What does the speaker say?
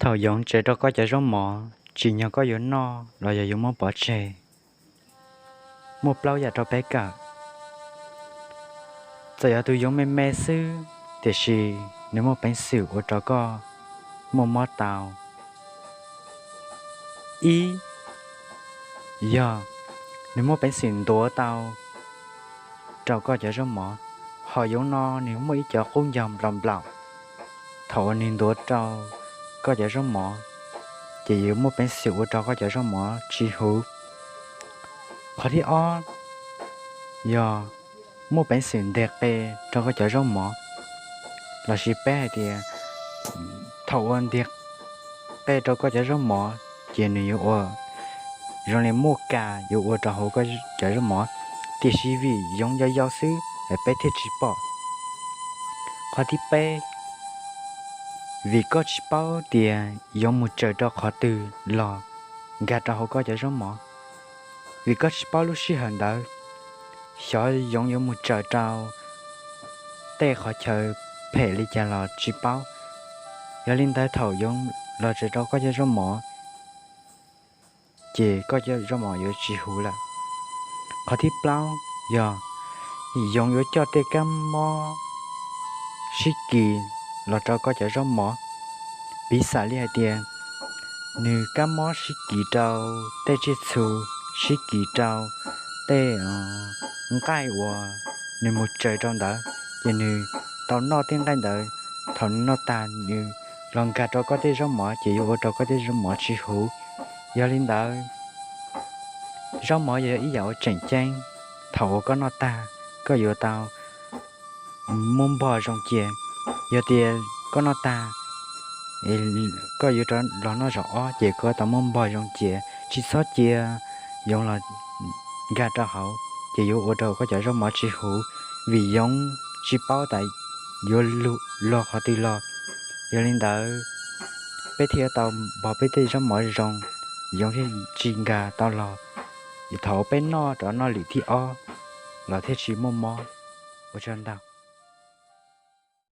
Thaum yoov tsev rau koj cov zaub mov, tsim nyog koj yuav noj los yog yuav muab pov tseg, muaj plaub yam rau peb kawm. Txawm yog tus yoov me me xwb, tiam sis nws muaj peev xwm ua rau koj muaj mob tau. Ib, yog nws muaj peev xwm ntuav tau rau koj cov zaub mov. Hom yoov no nws muaj ib cov qub ncaug nplaum nplaum. Thaum uas nws ntuav rau koj cov zaub mov, ces yuav muaj peev xwm ua rau koj cov zaub mov tsis huv. Qhov thib ob, yog muaj peev xwm nteg qe rau koj cov zaub mov, lossis peb hais tias thaum uas nteg qe rau koj cov zaub mov, ces nws yuav ua zoo li muaj kas yuav ua rau hauv koj cov zaub mov, tiam sis vim yoov yau yau xwb es peb thiaj tsis pom. Qhov thib peb, vim koj tsis paub tias yoov mus tsaws rau qhov twg los nkag rau hauv koj cov zaub mov, vim koj tsis paub lub sij hawm ntawd xyov yoov yuav mus tsaws rau tej qhov chaw phem li cas los tsis paub. Yog li ntawd thaum yoov los tsaws rau koj cov zaub mov, ces koj cov zaub mov yuav tsis huv lawm. Qhov thib plaub, yog yoov yuav coj tej kab mob sib kis los rau koj cov zaub mov. Piv xam li hais tias nws kab mob sib kis rau tej tsiaj txhu, sib kis rau tej nqaij uas nws mus tsaws rau ntawd, ces nws tau noj tej nqaij ntawd. Thaum nws noj tag nws los nkag rau koj tej zaub mov, ces yuav ua rau koj tej zaub mov tsis huv. Yog li ntawd, zaub mov yog ib yam uas tseem ceeb. Thaum uas koj noj tag, koj yuav tau muab npog zoo cia. Yog tias koj noj tag, koj yuav rov los noj zaum ob, ces koj tau muab npog zoo cia, tsis txhob cia yoov los nkag rau hauv, ces yuav ua rau koj cov zaub mov tsis huv, vim yoov tsis paub tas yuav luag qhov twg los. Yog li ntawd, peb thiaj tau npog peb tej zaub mov zoo, yoov thiaj tsis nkag tau los. Thaum peb noj rov noj lwm thib ob los thiaj tsis muaj mob. Ua tsaug ntau.